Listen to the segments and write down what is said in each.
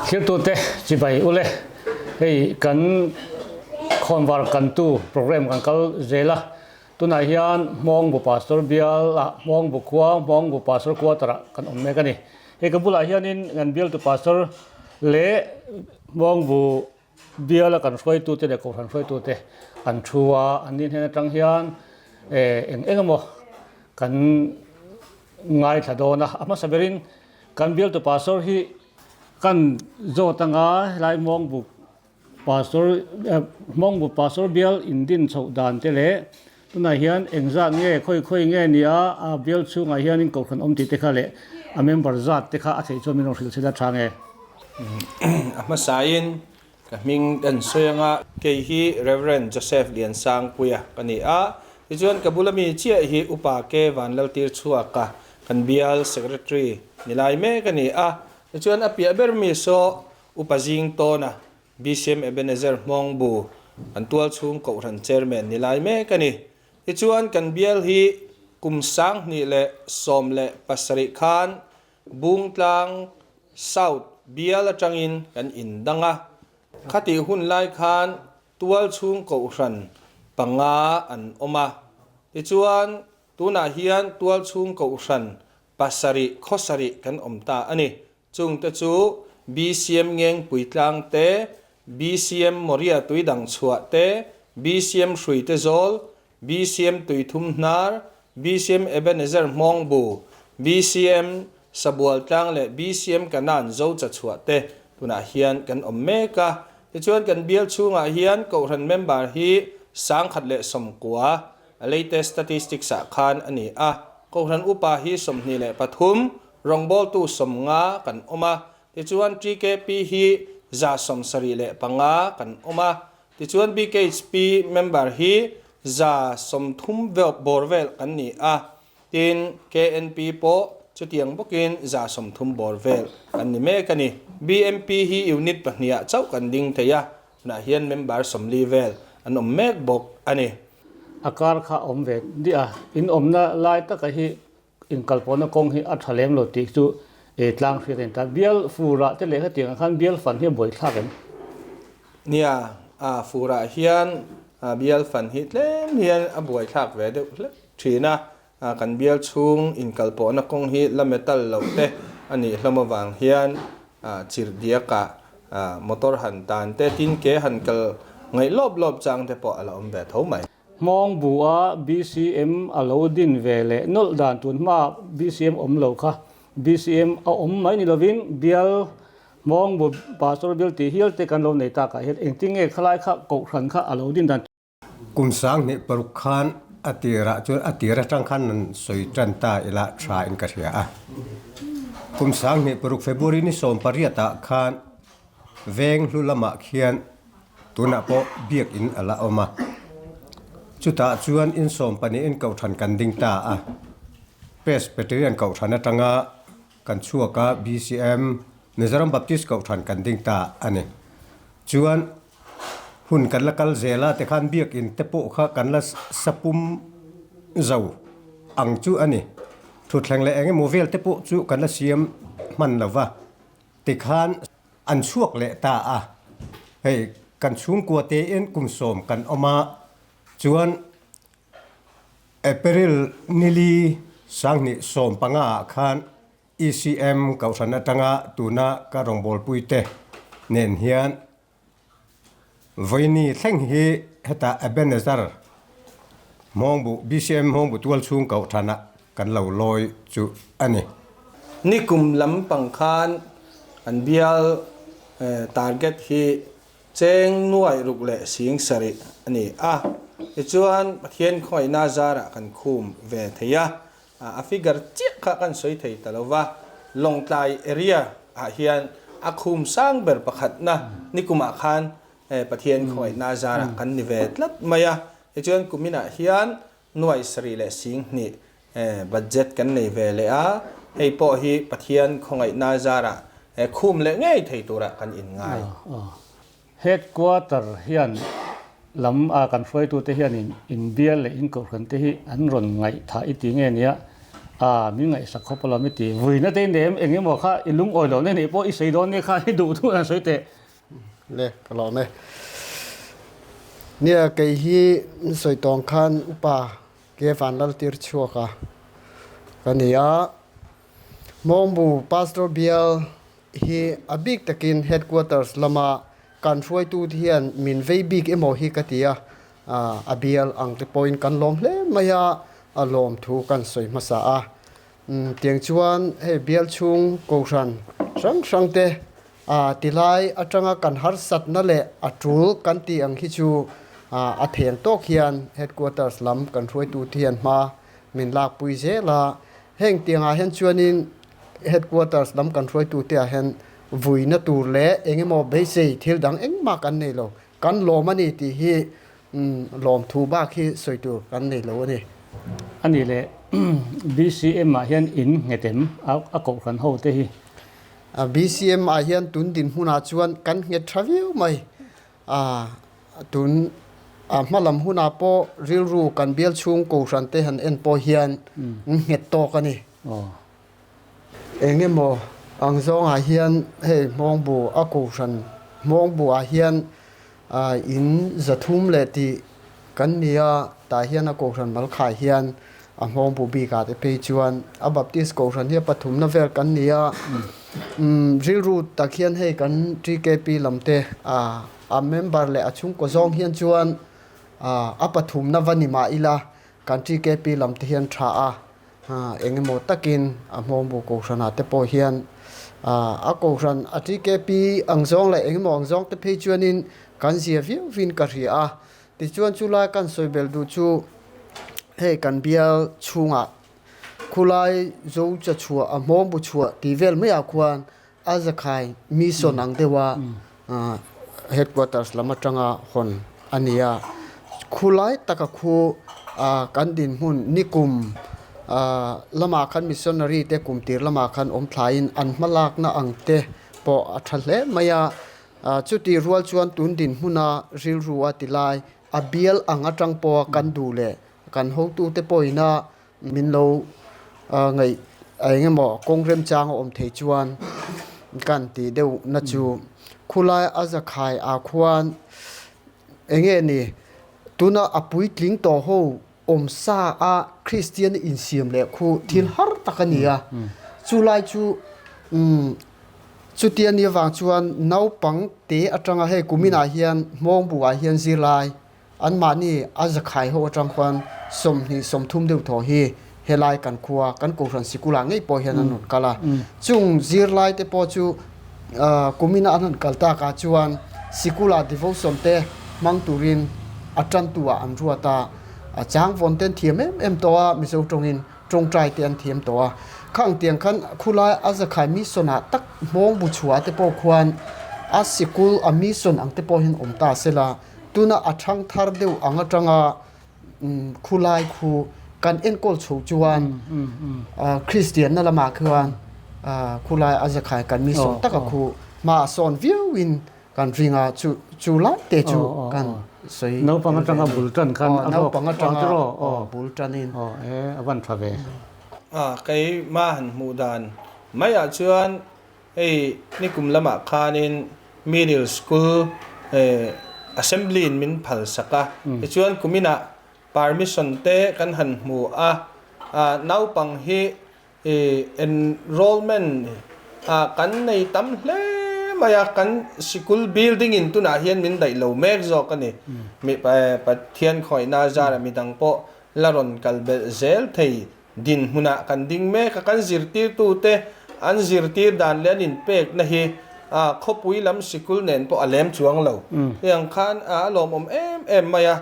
Thirtute chibai ule hei kan khawnvar kantu program kan kal zel a tunah hian Hmawngbu Pastor bial ah Hmawngbu khua Hmawngbu Pastor quarter ah kan awm mek a ni. Hei ka bulah hianin kan bialtu Pastor leh Hmawngbu Biala kan hruaitute leh kohhran hruaitute an thu a, an ni hnen atang hian eng eng emaw kan ngaithla dawn a. A hmasa berin kan bialtu pastor hi kan zawt anga helai Hmawngbuk pastor Hmawngbuk pastor bial indin chhoh dan te leh tunah hian engzat nge khawi khawi nge nia a bial chhungah hianin kohhran awm tih te kha leh a member zat te kha a theih chuan min rawn hrilh chhila tha nge. A hmasain ka hming kan sawi anga kei hi Rev. Joseph Liansangpuia ka ni a, tichuan ka bula mi chiah hi Upa Ke Vanlaltir chhuaka kan bial Secretary ni lai mek a ni a, tichuan a piah ber mi saw Upa Zing Tawna BCM Ebenezer Hmawngbu an tualchhung Kohhran Chairman ni lai mek a ni. Tichuan kan bial hi kum 2017 khan Bungtlang South bial atangin kan indang a. Khatih hun lai khan tualchhung Kohhran panga an awm a. Tichuan tunah hian tualchhung Kohhran pasarih khawsarih kan awm ta a ni. Chungte chu BCM Ngengpui Tlang te, BCM Moria Tuidang Chhuah te, BCM Hruite Zawl, BCM Tuithum Hnar, BCM Ebenezer Hmawngbu, BCM Sabual Tlang leh BCM Kanan Zocha Chhuah te tunah hian kan awm mek a. Tichuan kan bial chhungah hian Kohhran member hi 1019 latest statistics ah khan a ni a. Kohhran upa hi 23, Rawngbawltu 50 kan awm a, tichuan TKP hi 75 kan awm a, tichuan BKHP member hi 30 vel bawr vel kan ni a, tin KNP pawh chutiang bawkin 30 bawr vel kan ni mek a ni. BMP hi unit pahnih ah chauh kan ding thei a, tunah hian member 40 vel an awm mek bawk a ni. A kar kha a awm ve diah a, in awmna lai taka hi Inkalpawhna kawng hi a tha lem lo tih chu tlang hriat a ni ta. Bial furah te leh hetiangah khan bial fan hi a buaithlak em? Nia, a furah hian bial fan hi tlem hian a buaithlak ve deuh hlek thin a. Kan bial chhung inkalpawhna kawng hi la metal loh te a nih hlawm avang hian chirhdiakah motor han tan te, tin ke han kal ngaih lawp lawp chang te pawh a la awm ve tho mai. Hmawng bu a BCM a lo din ve leh nawlh dan tun hma BCM awm lo kha BCM a awm mai ni lovin bial Hmawng bu Pastor bial tih hial te kan lo nei tak ah hian engtin nge khalai kha kohhran kha a lo din dan. Kum 2006 khan a tirah chuan a tir atang khan an sawi tan ta ila tha in ka hria a. Kum 2006 February ni 18 ah khan veng hlu lamah khian Tunah pawh biakinn a la awm a, chutah chuan insawm pahnihin kohhran kan ding ta a. Presbyterian kohhran atanga kan chhuak a, BCM, Mizoram Baptist kohhran kan ding ta a ni. Chuan hun kan la kal zel a, tikhan biakinn te pawh kha kan la sapum zo ang chu a ni. Thutthleng leh eng emaw vel te pawh chu kan la siam hman lo va, tikhan An chhuak leh ta a, hei kan chhungkua tein kum 10 kan awm a, chuan April nili 2015 ah khan ECM Kohhran atanga tuna ka rawngbawlpui te nen hian vawiini thleng hi hetah Ebenezer Hmawngbu BCM Hmawngbu tualchhung Kohhranah kan lo lawi chu a ni. Nikum lampang khan an bial target hi cheng nuai ruk leh sing sarih a ni a, tichuan Pathian khawngaihna zarah kan khum ve thei a, a figure chiah kha kan sawi thei ta lo va, Lawngtlai area ah hian a khum sang ber pakhatna nikumah khan Pathian khawngaihna zarah kan ni ve tlat mai a, tichuan kuminah hian Nuai sarih leh 2000 budget kan nei ve leh a, hei pawh hi Pathian khawngaihna zarah khum leh ngei thei turah kan inngai. Headquarter hian lam a kan hruaitute hianin inbial leh inkohhran te hi an rawn ngaihthah i ti nge nia. A, min ngaihsak khawp alawm i ti. Vuina te nem eng emaw kha i lungawi loh na nih pawh i sawi dawn nia kha i duh duh an sawi teh. Le, ka lawm e. Nia, kei hi sawi tawng khan upa ke van lal tir chhuak a ka ni a. Hmawngbu Pastor Bial hi a bik takin Headquarters lama kan hruaitu te hian min vei bik emaw hi ka ti a, a bial ang te pawhin kan lawm hle mai a, a lawm thu kan sawi hmasa a. Tiang chuan hei bial chhung kohhran hrang hrang te tilai atanga kan harsatna leh a tul kan tih ang hi chu a theng tawk hian Headquarters lam kan hruaitu te hian hma min lakpui zel a. Heng tiangah hian chuanin Headquarters lam kan hruaitute ah hian vuina tur leh eng emaw beisei thil dang engmah kan nei lo. Kan lawm a ni tih hi lawmthu bak hi sawi tur kan nei lo a ni. A nih leh BCM ah hian in nghet em a kohhran ho te hi? BCM ah hian tun dinhmunah chuan kan nghet tha viau mai. Tun hma lam hunah pawh rilru kan bial chhung kohhran te han en pawh hian nghet tawk a ni. Eng emaw ang zawngah hian hei hmawngbu a kohhran hmawngbu ah hian in 300 leh tih kan ni a, tah hian a kohhran malkhah hian a hmawngbu bikah te phei chuan a Baptist kohhran hi a pathumna vel kan ni a, rilru tak hian hei kan TKP lam te a member leh a chhungkaw zawng hian chuan a pathumna va ni mah ila kan TKP lam te hian tha a. Eng emaw takin a hmawngbu kohhranah te pawh hian a kohhran a TKP ang zawng leh eng emaw ang zawng te phei chuanin kan zia viau vin ka hria a. Tichuan chulai kan sawi belh duh chu hei kan bial chhungah khulai zo cha chhuah a hmawngbu chhuah tih vel maiah khuan a zakhai mission ang deuha headquarters lam atanga hawn a ni a. Khulai taka khu kan dinhmun nikum lamah khan missionary te kum tir lamah khan awm thlaiin an hmalakna ang te pawh a tha hle mai a. Chutih rual chuan tun dinhmuna rilru a ti lai a bial ang atang pawha kan duh leh kan hotute pawhina Min lo ngaih eng emaw kawng remchang a awm thei chuan kan tih deuh na chu khulai a zakhai ah khuan eng nge ni tuna a puitling tawh ho awm sa a Kristian insiam leh khu thil har tak a ni a, chulai chu umm chutia ni avang chuan naupang te atanga hei kuminah hian hmawngbu ah hian zirlai Anmahni a zakhai ho atang khuan 20 30 deuh thaw hi helai kan khua kan kohhran sikulah ngei pawh hian an rawn kal a. Chung zirlai te pawh chu kumina an han kal takah chuan sikulah devotion te hmang turin a tantu ah an ruat a. A chang vawn te an thiam em em tawh a, Mizo tawngin tawngtai te an thiam tawh a. Khang tiang khan khulai a zakhai mission ah tak hmawng bu chhuah te pawh khuan a sikul a mission ang te pawh hian awm ta sela. Tuna a thang thar deuh ang atanga khulai khu kan enkawl chho chuan Kristianna lamah khuan khulai a zakhai kan mi sawn taka khu hma a sawn viauin kan ring a, chu chu lai te chu kan sawi. Naupang atanga bul tan khan a Naupang atanga bul tanin. Aw e a van tha ve. A keimah han hmuh dan maiah chuan Hei nikum lamah khanin Middle School Assembly in min phal sak a, tichuan kuminah permission te kan han hmu a, naupang hi enrollment kan nei tam hle mai a, kan sikul building in tunah hian min daih lo mek zawk a ni. Pathian khawihna zarah midang pawh la rawn kal belh zel thei Dinhmunah kan ding mek a, kan zirtirtute an zirtir dan leh an inpekna hi khawpui lam sikul nen pawh a lem chuang lo. Hei ang khan a lawmawm em em mai a,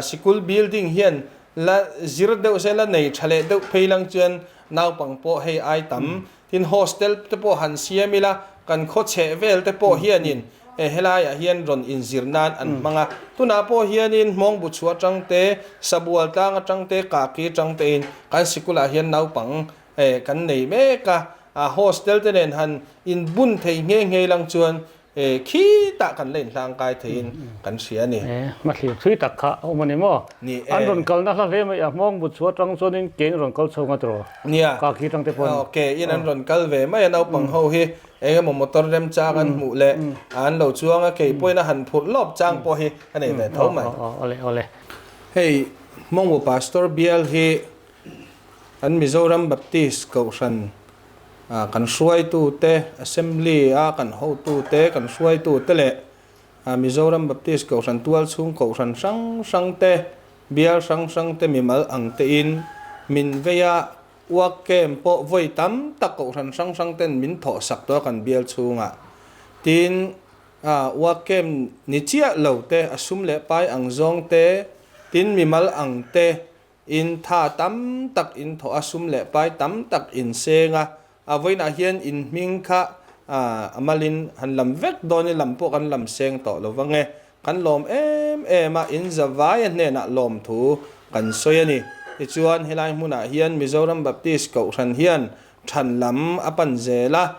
sikul building hian la zir deuh se la nei tha leh deuh phei lang chuan naupang pawh hei ai tam. Tin hostel te pawh han siam ila, kan khaw chheh vel te pawh hianin helaiah hian rawn inzir nan an hmang a. Tunah pawh hianin Hmawngbu chhuah atang te, Sabual tlang atang te, Kaki atang tein kan sikulah hian naupang kan nei mek a. Hostel te nen han inbun thei nghe nghe lang chuan. Khitah kan la inhlangkai theiin kan hria a ni. Hmathlir thui tak kha a awm a ni maw? Ni e. An rawn kalna hla hle mai a, hmawng but chhuah atang chuanin kein rawn kal chho ngat rawh. Nia. Ka khi atang te pawh a ni. Ok, in an rawn kal ve mai a, naupang ho hi eng emaw motor remchang an hmuh leh an lo chuang a, kei pawhin a han phurh lawp chang pawh hi a nei ve tho mai. Awle awle. Hei Hmawngbu Pastor bial hi kan Mizoram Baptist Kohhran kan hruaitute, Assembly a kan hotute, kan hruaitute leh Mizoram Baptist Kohhran tualchhung kohhran hrang hrangte, bial hrang hrangte mimal ang tein min vei a, uak kem pawh vawi tam tak kohhran hrang hrangten min thawhsak tawh a kan bial chhungah. Tin, uak kem ni chiah lo te, a sum leh pai ang zawng te, tin mimal ang te, In tha tam tak in thawh a, sum leh pai tam tak in seng a, a vawiinah hian in hming kha a malin han lam vek dawn i lam pawh kan lam seng tawh lo vang e. Kan lawm em em a, in zavaia hnenah lawmthu kan sawi a ni. Tichuan helai hmunah hian Mizoram Baptist Kohhran hian than lam a pan zel a,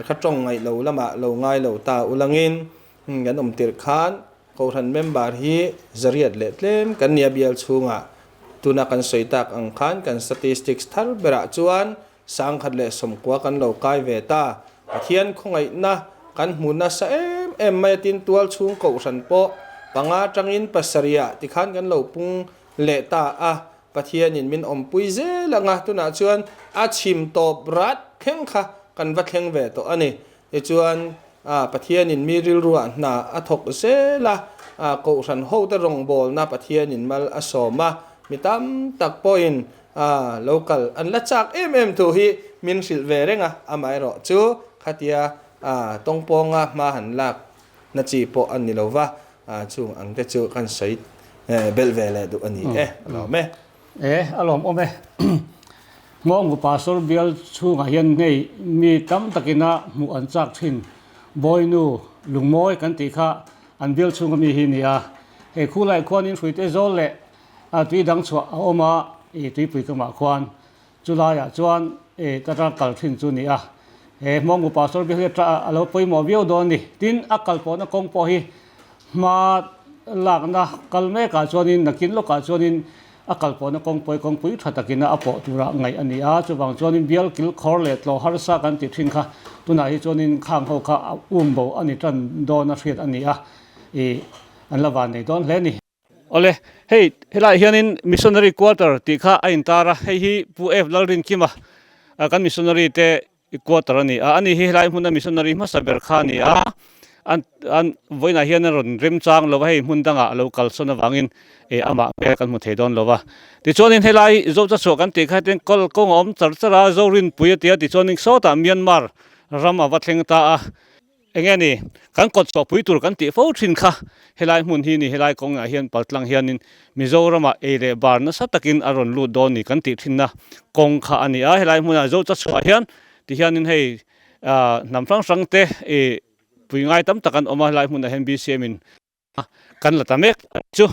ka tawng ngaih lo lamah lo ngai lo ta ulangin Kan awm tirh khan Kohhran member hi zariat leh tlem kan nia bial chhungah tuna kan sawi tak ang khan kan statistics thar berah chuan 1019 kan lo kai ve ta. Pathian khawngaihna kan hmu nasa em em mai a tin tual chhung Kohhran pawh panga tangin pasarihah tikhan kan lo pung leh ta a. Pathianin min awmpui zel anga tunah chuan a chhim tawp rat thleng kha kan va thleng ve tawh a ni. Tichuan, Pathianin mi rilruah hna a thawk zel a, Kohhran hote rawngbawlna Pathianin mal a sawm a, mi tam tak pawhin lo kal an la chak em em thu hi min hrilh ve reng a, amaherawh chu khatia tawngpawnga hma han lak na chi pawh a ni lo va, chung ang te chu kan sawi belh ve leh duh a ni e, a lawm e. E, a lawmawm e. Hmawngbu Pastor bial chhungah hian hei mi tam takina hmuh an chak thin. Bawinu lungmawi kan tih kha an bial chhunga mi hi nia. Hei khulai khuanin hruite zawl leh tui dang chhuah a awm a, i tuipui kamah khuan chulaiah chuan i ka ral kal thin chu nia. He Hmawngbu Pastor bial hi a lo pawimawh viau dawn a ni. Tin, a kal pawhna kawng pawh hi Hma lakna kal mekah chuanin nakin lawkah chuanin a kalpawhna kawngpawi kawngpui tha takin a pawh tura ngaih a ni a, chuvang chuanin bial kil khawr leh tlawh harsa kan tih thin kha tunah hi chuanin khang ho kha a um bo a ni tan dawn a hriat a ni a, ih an la van nei dawn hle a ni. Awle, hei helaiah hianin Missionary Quarter tih kha a intar a, hei hi Pu F Lalrinkima kan missionary te I quarter a ni a, ani hi helai hmuna missionary hmasa ber kha a ni a, an an vawiinah hian a rawn remchang lo va, hei hmun dangah a lo kalsawn avangin eh amah hmel kan hmu thei dawn lo va. Tichuanin helai Zocha chhuah kan tih kha hetiang kal kawng a awm char char a, Zorinpui a ti a, tichuanin sawtah Myanmar ram a va thleng ta a. Enge ni, kan kawt chhuahpui tur kan tih fo thin kha helai hmun hi ni, helai kawngah hian paltlang hianin Mizoramah ei leh bar nasa takin a rawn lut dawn ni kan tih thinna kawng kha a ni a, helai hmunah Zocha chhuah hian tihianin hei hnam hrang hrang te ih pui ngai tam tak an awm a, helai hmunah hian BCM in Kan la ta mek chu.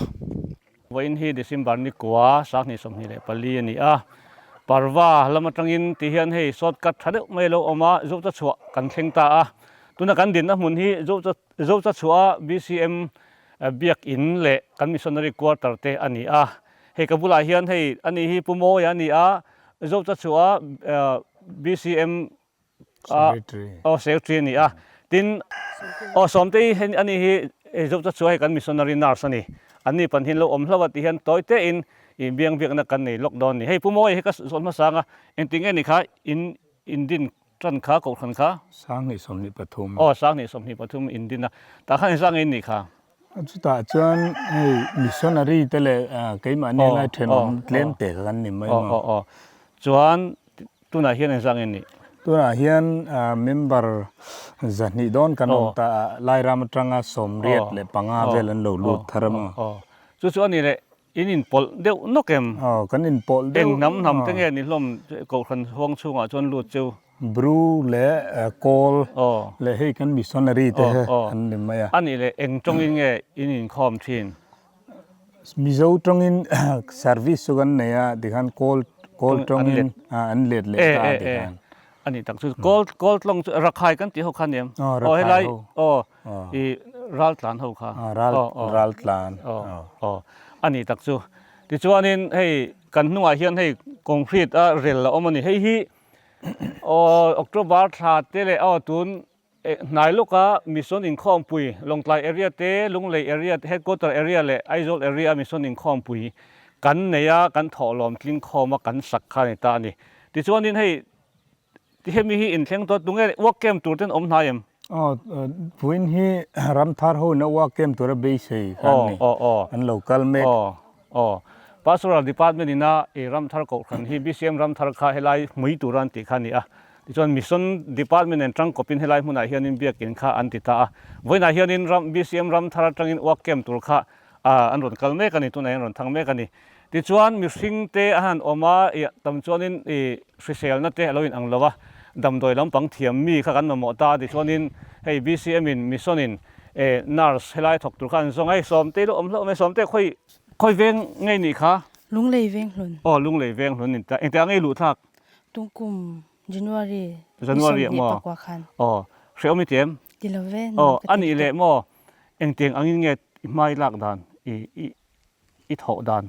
Vawiin hi December ni kua 2024 a ni a, Parva lam atangin ti hian hei shortcut tha deuh mai a lo awm a, Zocha chhuah kan thleng ta a. Tuna kan dinna hmun hi Zocha chhuah BCM Biakin leh kan Missionary Quarter te a ni a. Hei ka bulah hian hei ani hi Pu Mawia a ni a, Zocha chhuah BCM Aw secretary a ni a, tin aw Sawmtei hi ani hi Zopcha chhuah hi kan missionary nurse a ni, an ni pan hian lo awm hlauh a tih hian tawi te in ih biang biakna kan nei lawk dawn a ni. Hei Pu Mawia hi ka zawn hmasa ang a, engtin nge ni kha in in din tan kha kohhran kha? 2023. Aw 2023 in din a, tah khan engzah nge in nih kha? Chutah chuan hei missionary te leh keimahni lai thenawm tlem te kha kan ni mai maw? Aw aw chuan tunah hian engzah nge nih? Tunah hian member 200 dawn kan awm ta a, Lairam atanga 85 vel an lo lut thar a maw? Aw chu chu a ni leh in inpawlh deuh nawk em? Aw kan inpawlh deuh. Eng hnam hnam te nge ni hlawm kohhran huang chhungah chuan lut cheu? Bru leh Kawl leh hei kan missionary te an ni mai a. A nih leh eng tawngin nge in inkhawm thin? Mizo tawngin service chu kan nei a tikhan Kawl Kawl tawngin an let leh ta a tikhan. Ani tak chu kawl kawl tlawng chu rakhai kan tih ho kha aniam. Aw Aw helai rakhai ho. Aw i ral tlan ho kha. Aw ral ral tlan. Aw aw ani tak chu. Tichuanin hei kan hnungah hian hei concrete a rel a awm a ni. Hei hi aw October thla te leh aw tun Hnai lawka Mission Inkhawmpui, Lawngtlai Area te, Lunglei Area te, Headquarter Area leh Aizawl Area a Mission Inkhawmpui kan nei a, kan thawhlawm tling khawm a, kan sak kha a ni ta a ni. Tichuanin hei hemi hi inthleng tawh tunge work camp tur ten awm hnai em? Aw, vawiin hi Ramthar ho ina work camp tura beisei kha an ni. An lo kal mek. Aw, aw. Pastoral Department ina i Ramthar Kohhran hi BCM Ramthar kha helai hmui tura an tih kha a ni a. Tichuan Mission Department nen tangkawpin helai hmunah hianin biakin kha an ti ta a. Vawiinah hianin ram BCM Ramthar atangin work camp tur kha an rawn kal mek a ni, tunah hian rawn thang mek a ni. Tichuan mihringte a han awm a, ih tam chuanin ih hriselna te a lo inang lo a, damdawi lampang thiam mi kha kan mamawh ta a, tichuanin hei BCM in Mission in eh nurse helai thawk tur kha an zawng a, hei Sawmte lo awm hlauh mai, Sawmte khawi khawi veng ngei nih kha? Lunglei Venghlun. Aw Lunglei Venghlun ni ta, engtiang ngei luh thlak? Tungkum January ni January 22 maw? pakua khan. Aw, hrehawm i ti em? Ti lo ve, Aw, nuam ka a ti nih lutuk. leh maw, engtiang angin nge i hmai lak dan, i i i thawh dan?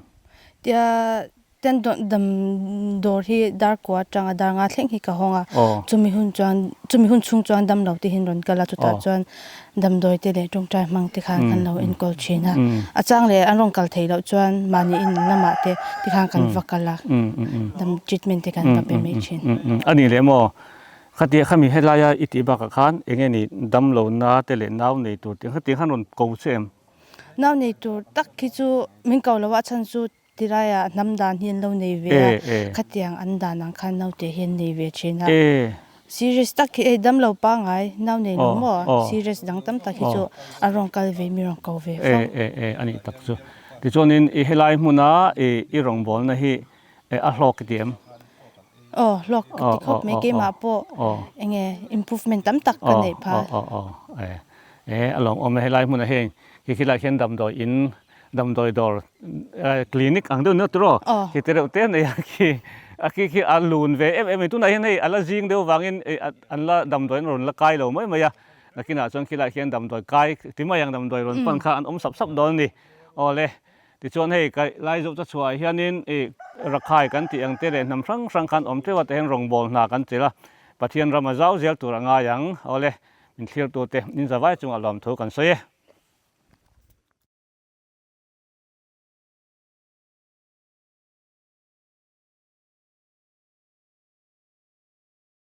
Tia ten dam dawr hi dar kua atanga dar nga thleng hi ka hawng a, Aw. chumi hun chuan chumi hun chhung chuan dam lo te hian rawn kal a, chutah Aw. chuan Damdawi te leh tawngtai hmang te khan kan lo enkawl thin a. Mm. A chang leh an rawn kal theih loh chuan mahni in lamah te tikhan kan va kal a, dam treatment te kan va pe mai thin. A nih leh maw? Khatia khami helaia i tih bakah khan eng nge ni damlohna te leh nau nei tur tih khatiang khan rawn ko che em? Nau nei tur tak khi chu min ko lo a, a chhan chu tilaiah hnam dan hi an lo nei ve a, khatiang an dan ang khan naute hi an nei ve thin a. Serious tak hi hei damlo pangngai nau nei lo maw serious dang tam tak hi chu an rawn kal ve mi rawn ko ve fo. A nih tak chu. Tichuanin i helai hmuna i rawngbawlna hi a hlawk i ti em? Aw hlawk ka ti khawp mai keimah pawh enge improvement tam tak ka neih phah. A lawmawm e helai hmunah heng khi khilaiah khian damdawi in Damdawi dawr clinic ang deuh nia tiraw khi te reuh te nei a khi a khi khi a lun ve em em a ni tunah hian hei a la zing deuh vangin an la damdawi an rawn la kai lo mai mai a nakinah chuan khilaiah khian damdawi kai ti mai ang damdawi rawn pan kha an awm sap sap dawn a ni awle tichuan hei ka lai zawh chu chhuah ah hianin ih rakhai kan tih ang te leh hnam hrang hrang khan awm teuh a tah hian rawngbâwl hna kan chelh a Pathian ram a zau zel tur a ngai ang awle min thlir tute in zavai chungah lawmthu kan sawi e.